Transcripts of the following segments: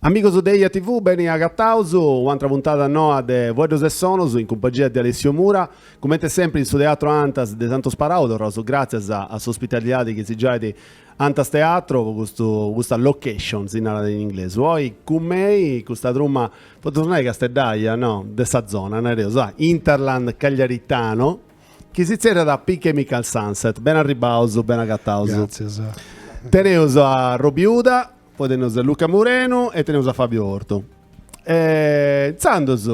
Amigos de Eja TV, beni agataus, u'antra puntada noa de Fueddus e Sonus in cumpangia de Alessio Mura. Cumenti sempri in su Teatro Antas de Santu Sparau torraus gràtzias a s'ospitalidadi chi si giait Antas Teatro po custu custa location si narat in inglesu. Oi cun mei custa truma podeus nai casteddaia no de sa zona nareus ah Hinterland Cagliaritano chi si zerriat Pink Chemical Sunset. Beni arribbaus, beni agataus. Gràtzias. Teneus a Robi Uda, poi teneus a Luca Murenu e teneus a Fabio Ortu. E intzandus,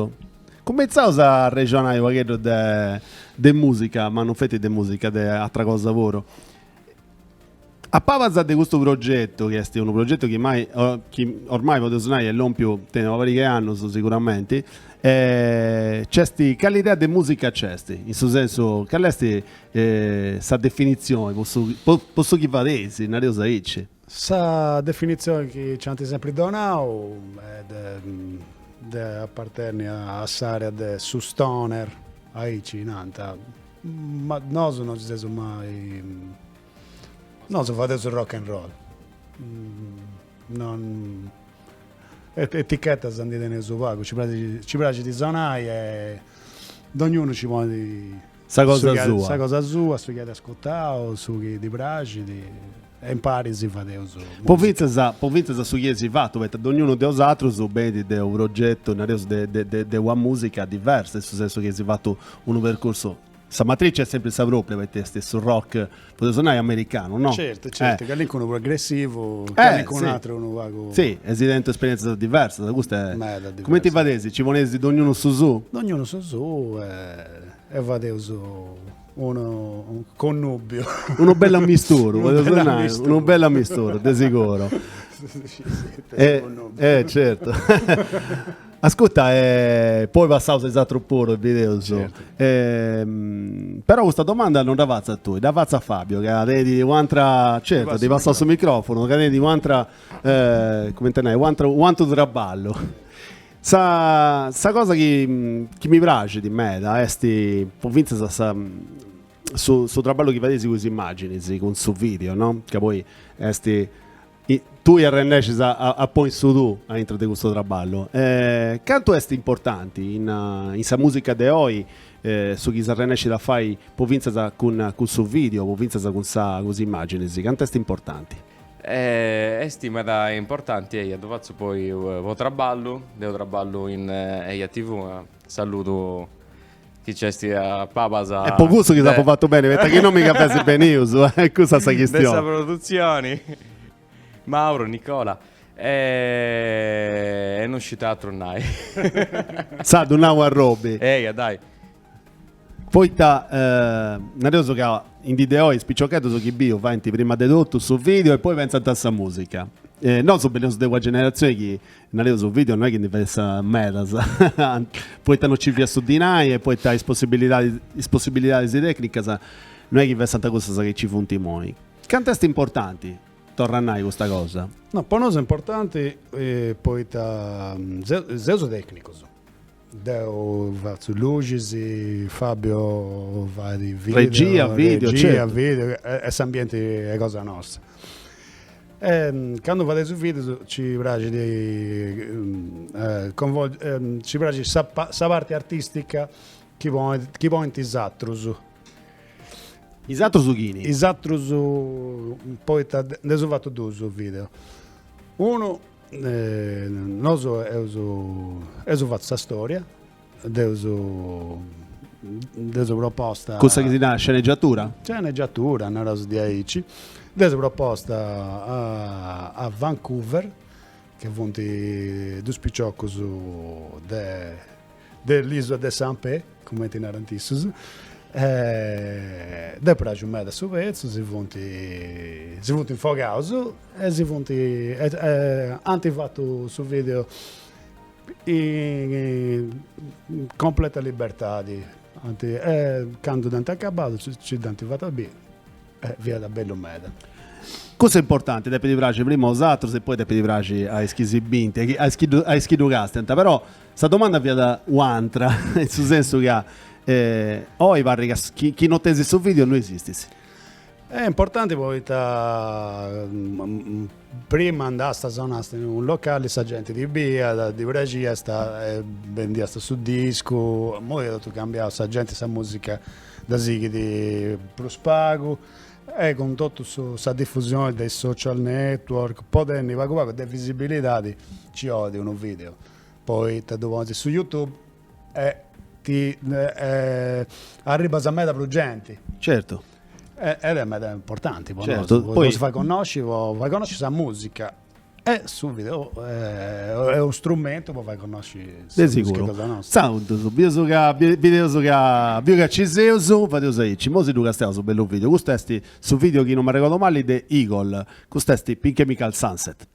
cumentzaus a arrexonai u' pagheddu de de musica, ma non feti de musica, de atra cosa puru. A pabas de custu progetu, chi est unu progetu chi mai chi ormai podeus nai est lompiu tenit una pariga 'e annus siguramenti, nc'est cali idea de musica nc'est, in su sensu cali est sa definitzioni po su po su chi fadeis, nareus aici. Sa definitzioni chi ci ant sempri donau est de de apartenni a s'area de su stoner, aici nant Ma nosu non ci seus mai, nosu fadeus rock and roll, non etichetas ndi teneus pagu, ci praxit ci praxit sonai e dognunu ci ponit sa cosa sua, sa cosa sua, su chi at ascurtau, su chi ddi praxit E impari si fadeus musica. Po fintzas po fintzas su chi eis fatu, poita dognunu de osatrus benit de unu progetu, nareus de de de una musica diversa, in su sensu chi eis fatu unu percursu, sa matrici est sempri sa propria, poita est su rock, podeus nai americanu, no? Certu, certu, calincunu progressivu, calincunu ateru unu pagu. Si, eis tentu esperientzias diversas, custa est. Meda diversas. Cumenti fadeis? Ci poneis dognunu su suu? Dognunu su suu e fadeus Unu connùbiu. Unu bellu ammisturu, podeus nai, unu bellu ammisturu, de siguru. Eh, certu. Ascurta, poi passaus a is atrus puru e bideus. Però custa domanda non dda fatzu a tui, dda fatzu a Fabio, ca tenit u'antra, certu, ti passaus su microfonu, ca tenit u'antra, cumenti nai, u'antru traballu. Sa sa cosa chi chi mi praxit meda est po fintzas sa su su traballu chi fadeis cun is immaginis, cun su video no, ca poi est tui arrennescis a a ponni su tuu aintru de custu traballu. Cantu est importanti in in sa musica de oi su chi s'arrennescit a fai po fintzas cun cun su video, po fintzas cun sa cun is immaginis, cantu est importanti? Est meda importanti, eia, ddu fatzu poi po traballu, deu traballu in Eja TV, saludu chi nc'est a pabas. E po cussu chi s'apu fatu beni, poita chi no miga fessit benius, cussa sa chistioni. De sa produtzioni, Mauro, Nicola, e non sciu ita atru nai. Sa ddu nau a Robi. Eia, dai. Poita nareus ca in dì de oi is piciocheddus chi biu faint prima de totu su video e poi pentzant a sa musica. Nosu beneus de una generatzioni chi nareus video non est chi ndi fessat medas, poita non ci fiat su dinai e poita is possibilidadis is possibilidadis tecnicas non est chi fessant cussas chi ci funt imoi. Cantu est importanti torra a nai custa cosa? No, po nosu est importanti poita seus tecnicus Deu fatzu luxis, Fabio fait video, regia, video, regia, video, est s'ambienti 'e cosa nostra. E candu fadeus videos ci praxit coinvolgi ci praxit sa sa parti artistica chi ponint chi ponint is atrus. Is atrus chini? Is atrus poita nd'eus fatu dus video, unu Nosu eus eus fatu sa storia, dd'eus dd'eus proposta. Cussa chi si narat sceneggiatura? Sceneggiatura, naraus diaici, dd'eus proposta a a Vancouver, chi funt dus piciocus de de l'isula de Saint-Pé, cumenti narant issus, e dd'est praxiu meda su petzu, si funt si funt infogaus e si funt e ant fatu su video in completa libertadi, ant e candu dd'ant acabadu ci dd'ant fatu a biri e fiat bellu meda. Custu est importanti, depit praxi prima a 'osatrus e poi depit praxi a is chi si bint, a is chi a is chi ddu castiant. Però sa domanda fiat u'antra, in su sensu ca oi parrit ca chi no tenis su video no esistis. Est importanti poita prima andasta sonasta in unu locali sa genti ti biiat, ddi praxiat e bendiast su discu, immoi est totu cambiau, sa genti sa musica dda sighit prus pagu E cun totu su sa difusioni de is social network po tenni pagu pagu de visibilidadi nci 'olit unu video, poita ddu ponis su youtube e ti arribas a meda prus genti. Certu. Ed est meda importanti po nosu, po si fai connosci, po fai connosci sa musica E su video est unu strumentu po fai connosci sa musica cosa nostra. Intzandus, bius ca bideus ca biu ca ci seus, fadeus aici, imoi si ddu castiaus su bellu video, custu est su video chi non m'arregodu mali de Eagle, custu est Pink Chemical Sunset.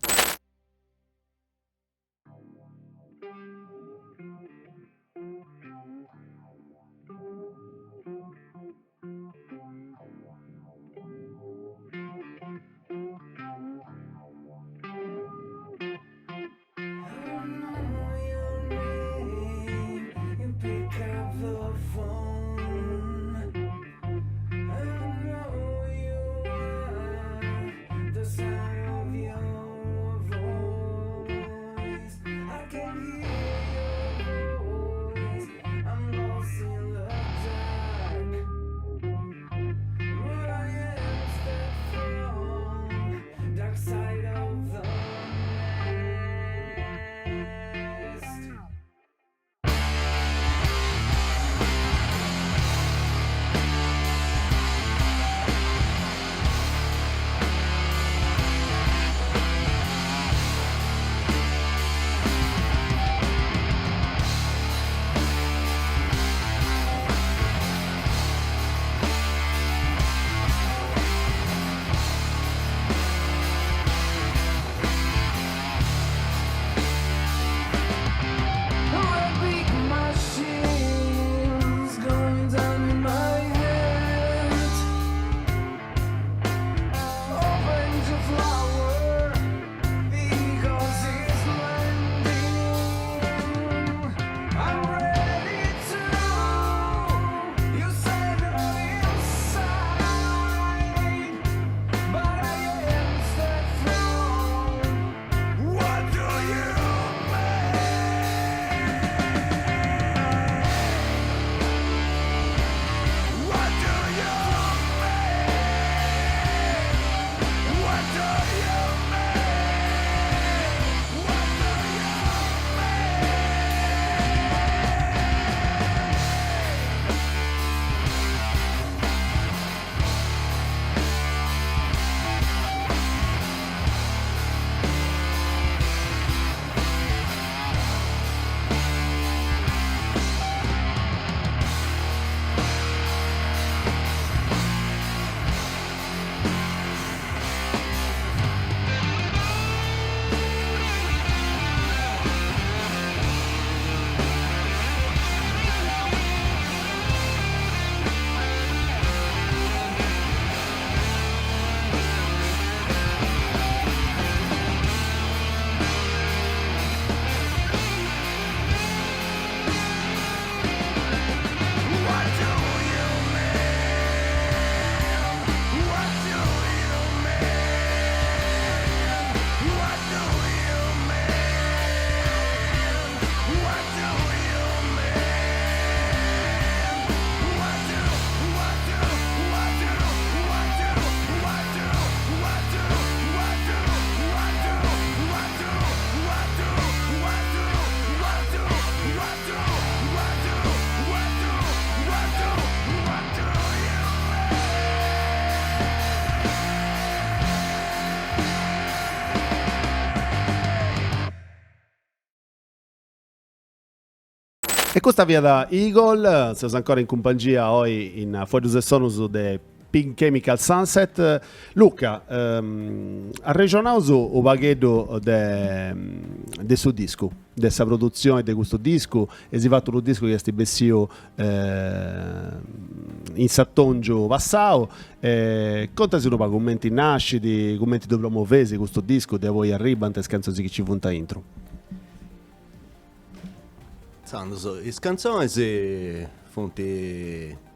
E custa fiat Eagle, seus ancora in cumpangia oi in Fueddus e Sonus de. Pink Chemical Sunset. Luca, arrexonaus u' pagheddu de de su discu, de sa produtzioni de custu discu, eis fatu unu discu chi est bessiu in s'atongiu passau, contasi unu pagu cumenti nascit, cumenti ddu promoveis custu discu, de aboi arribant is cantzonis chi ci funt aintru. Intzandus, is cantzonis funt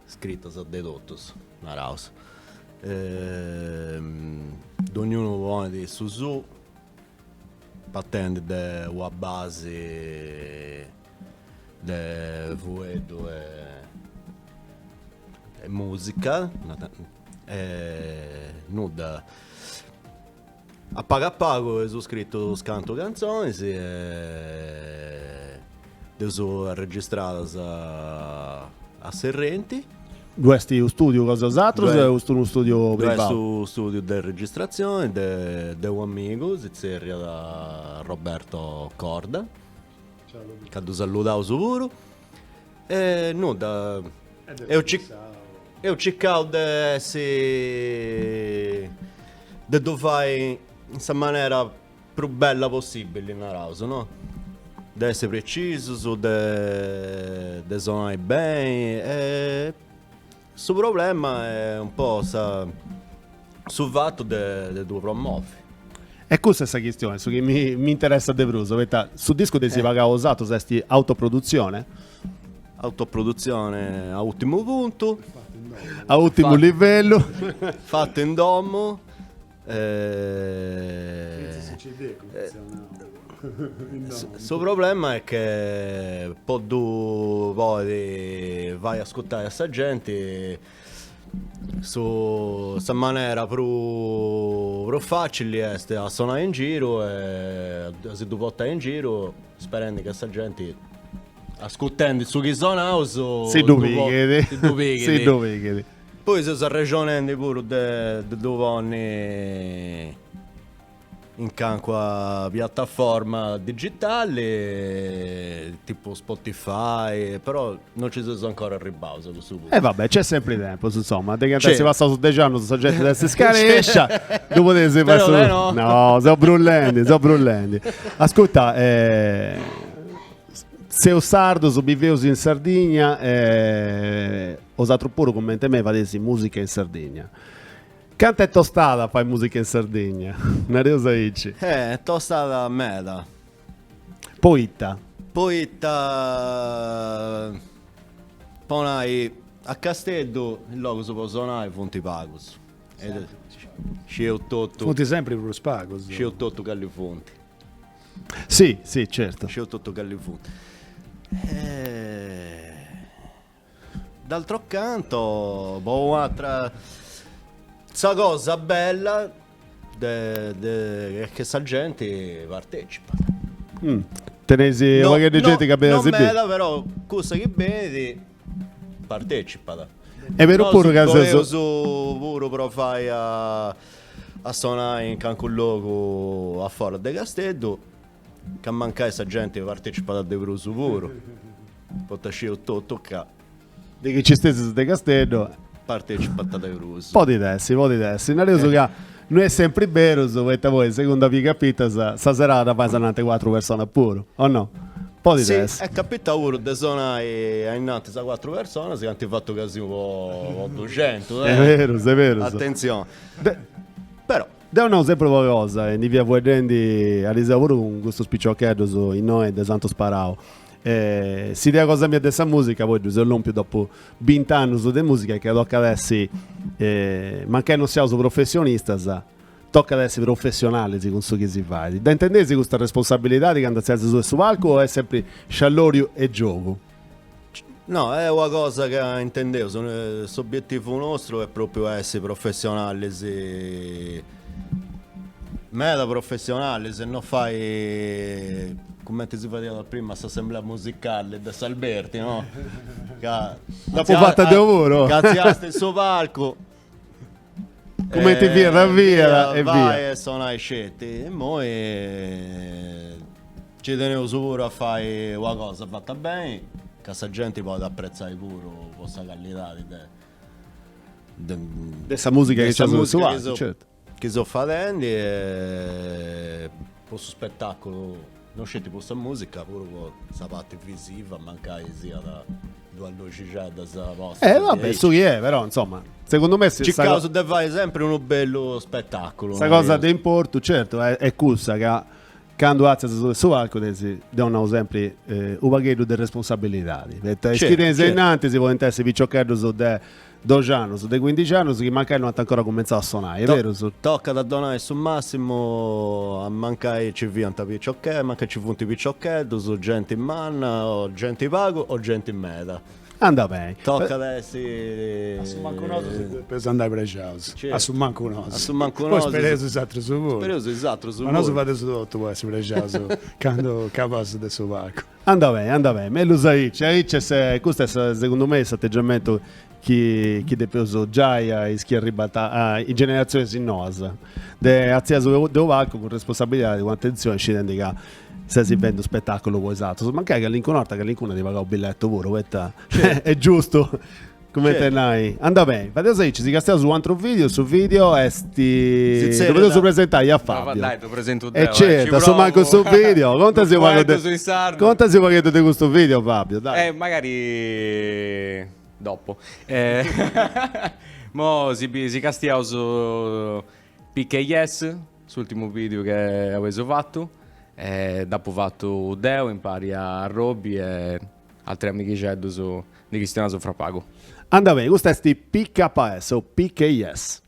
scritas de totus, naraus. Dognunu ponit su suu, partendi de una basi de fueddu e musica e nudda. A pagu a pagu eus scritu unas cantu cantzonis e dd'eus arregistradas a Serrenti. Ddu est u studiu cosa 'osatrus o est unu studiu privau? Ddu est u studiu de registratzioni de de u amigu, si zerriat Roberto Corda, ca ddu saludaus puru. E nudda, eus circau de essi, de ddu fai in sa manera prus bella possibili, naraus, no? De essi precisus, de de sonai beni e su problema est un po' sa su fatu de de ddu promovi. E custa est sa chistioni, su chi mi mi interessat de prus, poita su discu dd'eis pagau 'osatrus est autoprodutzione? Autoprodutzione a ùrtimu puntu. A ùrtimu livellu. Fatu in domu. Su problema est che po ddu podi fai ascurtai a sa genti Su sa manera prus prus facili est a sonai in giru e a si ddu portai in giru sperendi ca sa genti ascurtendi su chi sonaus si ddu pighit si ddu pighit si ddu pighit. Poi seus arrexonendi puru de ddu ponni in calincuna piataforma digitali, tipu Spotify, però non ci seus ancora arribbaus a cussu puntu. E vabbè, c'è sempri tempus, insomma, de chi ant essi passaus dexi annus sa genti s'est scarescia, ddu podeis fai su... no. No, seu brullendi, seu brullendi. Ascurta, seus sardus, biveus in Sardigna e 'osatrus puru cumenti mei fadeis musica in Sardigna. Cantu est tostada a fai musica in Sardigna? Nareus aici. Eh, est tostada meda. Poita? Poita, po nai, a Casteddu is logus po sonai funt pagus. Scieus totu. Funt sempri prus pagus. Scieus totu cali funt. Si, si, certu. Scieus totu cali funt. D'altro canto, po un'atra, sa cosa bella de de est che sa genti partecipat. Teneis unu pagheddu de genti ca benit a si biri. No meda, però cussa chi benit partecipat. Est beru puru ca seus. Boleus puru provai a a sonai in calincunu logu a foras de Casteddu Ca mancai sa genti partecipat de prus puru, poita scieus totu ca. De chi nci stessis de Casteddu. Partecipat de prus. Podit essi, podit essi. Nareus ca no est sempri berus, poita poi segundu a chi capitas, sa serada fais ananti cuatru personas puru, o no? Podit essi. Si, est capitau puru de sonai ainnantis a cuatru personas chi ant fatu casinu po duxentus. Est berus, est berus. Atentzioni. Però. Deu nau sempri una cosa, e ndi fia fueddendi ariseu puru cun custus piciocheddus innoi de Santu Sparau, s'idea cosa mia de sa musica, poi ddu seu lompiu dopu bint'annus de musica, est ca tocat a essi, mancai non siaus professionistas, tocat a essi professionalis cun su chi si fait. Dda intendeis custa responsabilidadi candu artziais asuba 'e su palcu o est sempri scialloriu e giogu? No, est una cosa ca intendeus, s'obietivu nostru est propriu a essi professionalis, meda professionalis e no fai cumenti si fadiat prima s'assemblea musicali de s'Alberti, no? Ca Dd'apu fata deu puru. Ca artziast in su palcu Cumenti fiat fiat e via. Vai e sonai sceti. Immoi ci teneus puru a fai una cosa fata beni, ca sa genti podit apretzai puru po sa callidadi de. De sa musica chi sa musica certu. Chi seu fadendi e po su spettaculu, non sceti po sa musica, puru po sa parti visiva, mancai siat duas luxixeddas postas. Eh vabbè, su chi est, però insomma, segundu me Circaus de fai sempri unu bellu spettaculu. Sa cosa de importu, certu, est cussa ca candu artzias de su palcu tenis, deu nau sempri, u' pagheddu de responsabilidadi, poita is chi tenis ainnantis podint essi piciocheddus de doxi annus, de cuindixi annus chi mancai no ant ancora cumentzau a sonai, est berus? Tocat a donai su massimu a mancai ci fiant piciocheddus, mancai ci funt piciocheddus, genti manna o genti pagu o genti meda. Anda beni. Tocat a essi. A su mancu nosu si depeus andai prexaus. A su mancu nosu. A su mancu nosu. Poi spereus is atrus puru. Spereus is atrus puru. Ma nosu fadeus totu po essi prexaus candu cabaus de su palcu. Anda beni, anda beni, mellus aici, aici est, custu est segundu mei s'ateggiamentu chi chi depeus giai a is chi arribant a is generatzionis noas, de artziai de u' palcu cun responsabilidadi, cun atentzioni, scidendi ca ses fendi u' spetaculu po is atrus, mancai calincuna 'orta calincunu at pagau u' billetu puru, poita est giustu Cumenti nai. Anda beni, fadeus aici, si castiaus u' atru video, su video est. Ddu podeus presentai a Fabio. Dai, ddu presentu deu. E certu, a su mancu su video, contasi u' pagu de. Contasi u' pagheddu de custu video Fabio, dai. Eh, magari dopo. Mo si si castiaus PKS, s'ultimu video che apeus fatu, e dd'apu fatu deu impari a Roby e Altri amighixeddus ndi chistionaus fra pagu. Anda beni, custa est PKS o PKS.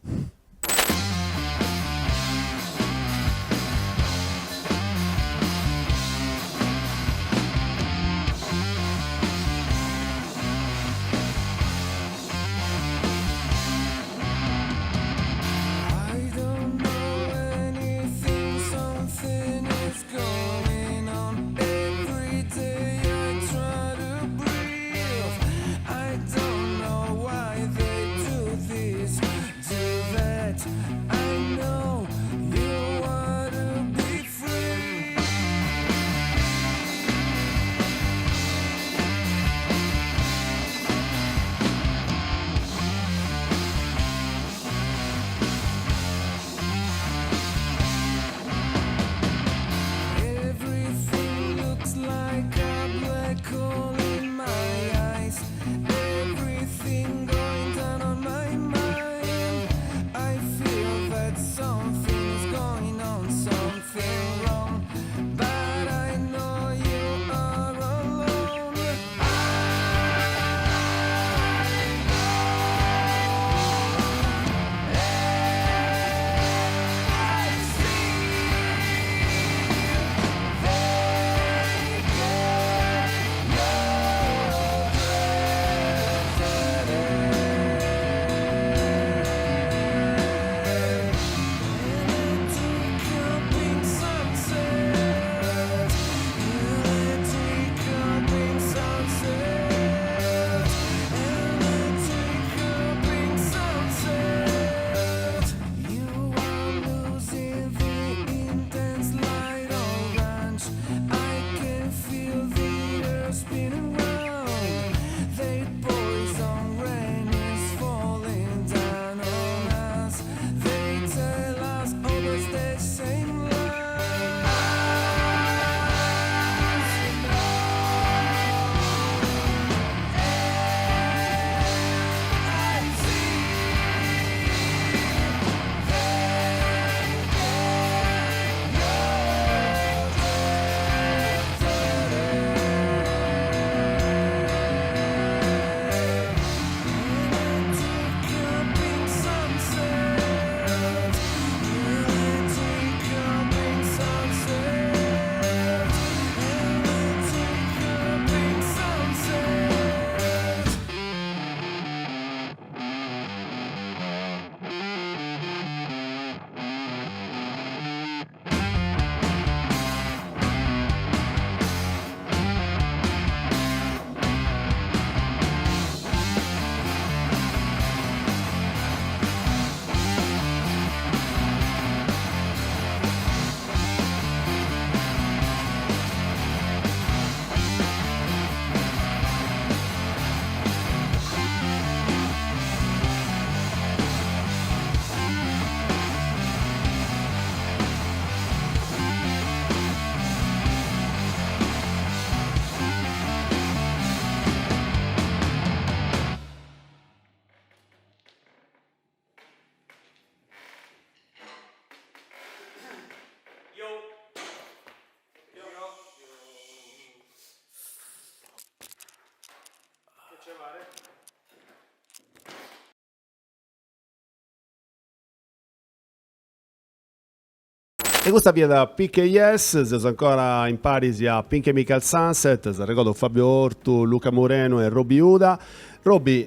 E custa fiat PKS, seus ancora in paris a Pink Chemical Sunset, s'arregodu Fabio Ortu, Luca Murenu e Robi Uda. Robi,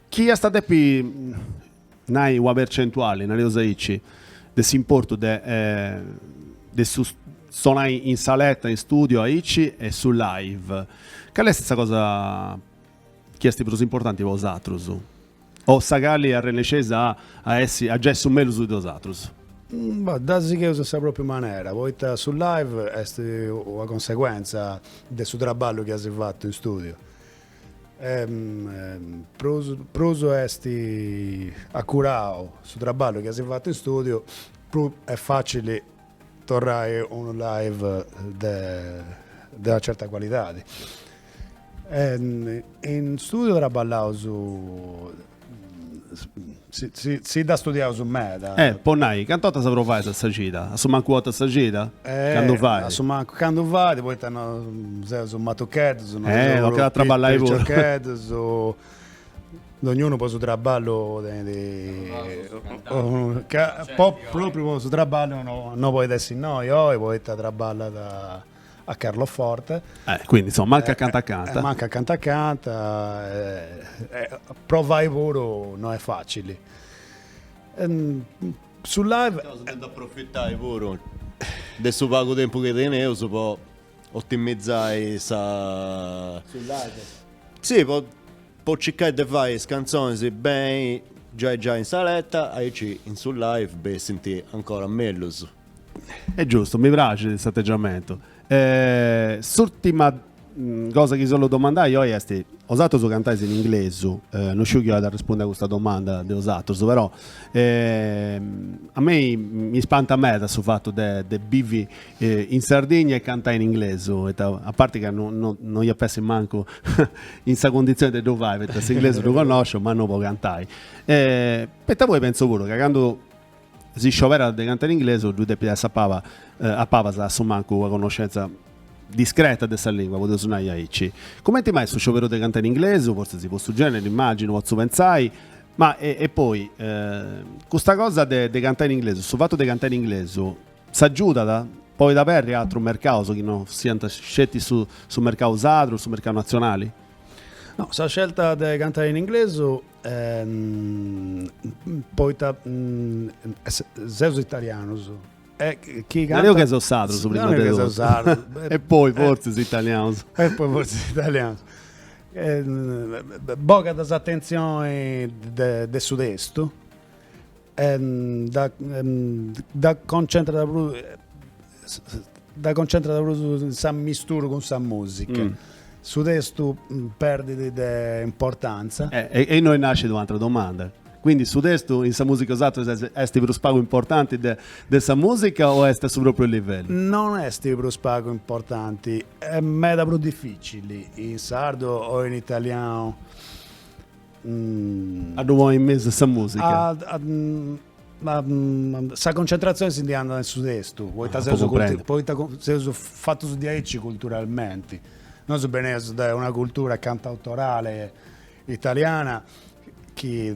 chi iast a depi nai una percentuali, nareus aici, de s'importu de de su sonai in saletta, in studio aici e su live, cali est sa cosa chi est prus importanti po 'osatrus? O sa cali arrennesceis a a essi a giai su mellus de 'osatrus? Bah, dda sigheus in sa propriu manera, poita su live est una conseguenza de su traballu chi as fatu in studiu. Prus prus est acurau su traballu chi as fatu in studiu, prus est facili torrai unu live de de una certa qualidadi. In studiu traballaus, si si si dda studiaus meda. Eh, po nai, cantu 'ortas provais a sa cida? A su mancu u' 'orta a sa cida? Candu fait? A su mancu candu fait, poita no seus matucheddus, no seus tocat a traballai puru. Piciocheddus, dognunu po su traballu tenit, po propriu po su traballu no podit essi innoi oi poita traballat a Carloforte. Eh, quindi insomma, manca acanta acanta. Eh, manca acanta acanta, eh, provai puru no est facili. Su live... Seus de nd'aprofitai puru de su pagu tempus chi teneus po otimizai sa... Su live. Si, po po circai de fai is cantzonis beni giai giai in saletta, aici in su live bessint ancora mellus. Est giustu, mi praxit s'ategiamentu. S'urtima cosa chi si 'ollu domandai oi est, 'osatrus cantais in inglesu, no sciu chi 'olit arrespundi a custa domanda de 'osatrus, però a mei mi spantat meda su fatu de de bivi in Sardigna e cantai in inglesu, poita a parti ca no no ia essi mancu in sa cunditzioni de ddu fai, poita s'inglesu ddu connosciu ma no po cantai. Poita poi pentzu puru ca candu si scioberat de cantai in inglesu ddu depit essi a paba a pabas a su mancu una connoscentza discreta de sa lingua, podeus nai aici. Cumenti mai su scioberu de cantai in inglesu, fortzis po su generi immaginu, potzu pentzai, ma e e poi custa cosa de de cantai in inglesu, su fatu de cantai in inglesu s'agiudat? Podit aberri atrus mercaus chi no siant sceti su su mercau sardu, su mercau natzionali? No, sa scelta de cantai in inglesu Poita seus italianus e chi canta. Deu che seu sardu su prima de totu. E poi fortzis italianus. E poi fortzis italianus. Bogat s'atentzioni de de su testu e dda dda concentrat prus dda concentrat prus in s'ammisturu cun sa musica. Su testu perdit de importanza. E innoi nascit un'atra domanda. Quindi su testu in sa musica 'e 'osatrus est prus pagu importanti de de sa musica o est a su propriu livellu? Non est prus pagu importanti, est meda prus dificili in sardu o in italianu. A ddu ponni in mesu 'e sa musica. Ma sa concentratzioni si ndi andat in su testu, poita seus poita seus fatus diaici culturalmenti. Nosu beneus dae una cultura cantautorale italiana chi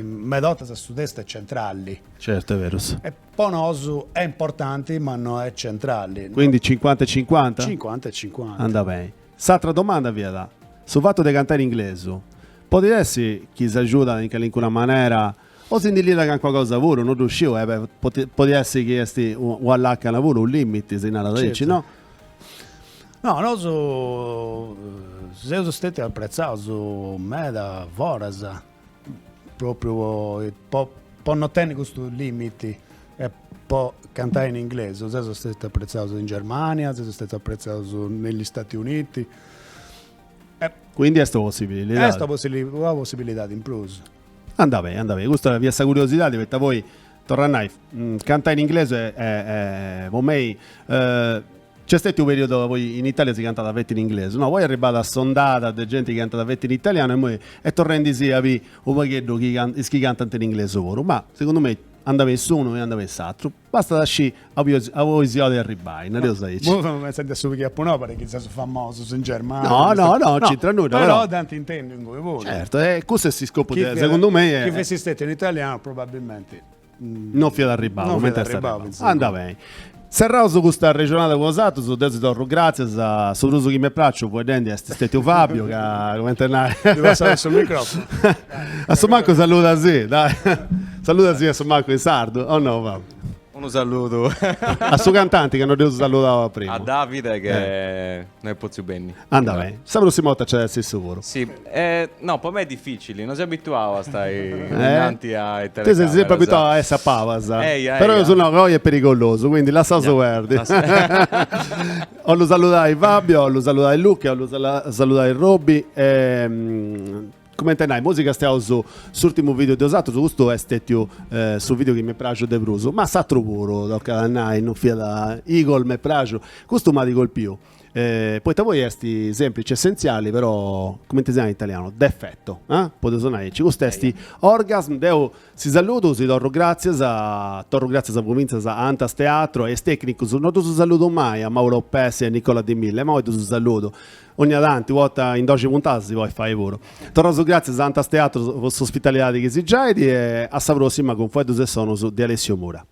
meda 'ortas su testu est centrali. Certu, est berus. E po nosu est importanti ma no est centrali. Quindi cincuanta e cincuanta? Cincuanta e cincuanta. Andat beni. S'atra domanda fiat, su fatu de cantai in inglesu podit essi chi s'agiudat in calincuna manera o si ndi liat calincuna cosa puru, no ddu sciu, podit essi chi est una lacana puru, unu limiti, si narat aici, no? No, nosu seus stetius apretzaus meda foras, propriu po po no tenni custu limiti e po cantai in inglesu, seus stetius apretzaus in Germania, seus stetius apretzaus negli Stati Uniti. Quindi est una possibilidadi. Est una possibilidadi in prus. Andat beni, andat beni, custa fiat sa curiosidadi poita poi, torru a nai, cantai in inglesu est po mei nc'est stetiu u' periodu poi in Italia si cantat feti in inglesu, no, poi est arribada s'ondada de genti chi cantat feti in italianu e immoi est torrendisì a biri u' pagheddu chi is chi cantant in inglesu puru, ma segundu mei andat beni s'unu e andat beni s'atru Bastat a scì aundi si 'olit arribbai, nareus aici. Imoi femu pentzendi a su chi apu nau, parit chi seus famosus in Germania. No, no, no, nc'intrat nudda, però. Però dd'ant intendiu ingui puru. Certu, e cussu est s'iscopu de, segundu mei. Chi fessit stetiu in italianu probabilmenti. No fiat arribbau, cumenti est arribbau. Andat beni. Serraus custa arrexonada cun bosatrus, deu si torru gràtzias, su prus chi m'est pràxiu fueddendi est stetiu Fabio ca cumenti nai. Ddi passat su microfonu. A su mancu saludasì, dai. Saludasì a su mancu in sardu, o no Fabio? Unu saludu. A su cantanti ca no dd'eus saludau a primu. A Davide che no est potziu benni. Andat beni. Sa prossima 'orta nc'at a essi issu puru. Si, no, po mei est difficili, no seu abituau a stai innanti a is Tui ses sempri abituau a essi a pabas. Eia, eia. Però eus nau ca oi est perigolosu, quindi lassaus perdi. 'Ollu saludai Fabio, 'ollu saludai Luca, 'ollu saludai Roby e Cumenti a nai, imoi si castiaus s'urtimu video de 'osatrus, custu est stetiu su video chi m'est praxiu de prus, ma s'atru puru, tocat a nai, non fiat Eagle m'est praxiu, custu m'at colpiu, poita poi est semplici, essenziali, però, cumenti si narat in italianu, d'effetto, podeus nai aici, custu est Orgasm, deu Si saludu, si torru gràtzias, torru gràtzias povintzas a Antas Teatro, a is tècnicus, no ddus saludu mai, a Mauro Pes e a Nicola Di Mille, ma oi ddus saludu, 'onnia tanti, u' 'orta in doxi puntadas si podit fai puru. Torraus gràtzias a Antas Teatro po s'ospitalidadi chi si giait e a sa prossima cun Fueddus e Sonus de Alessio Mura.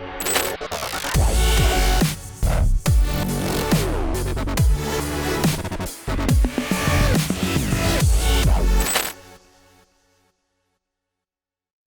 Ciao.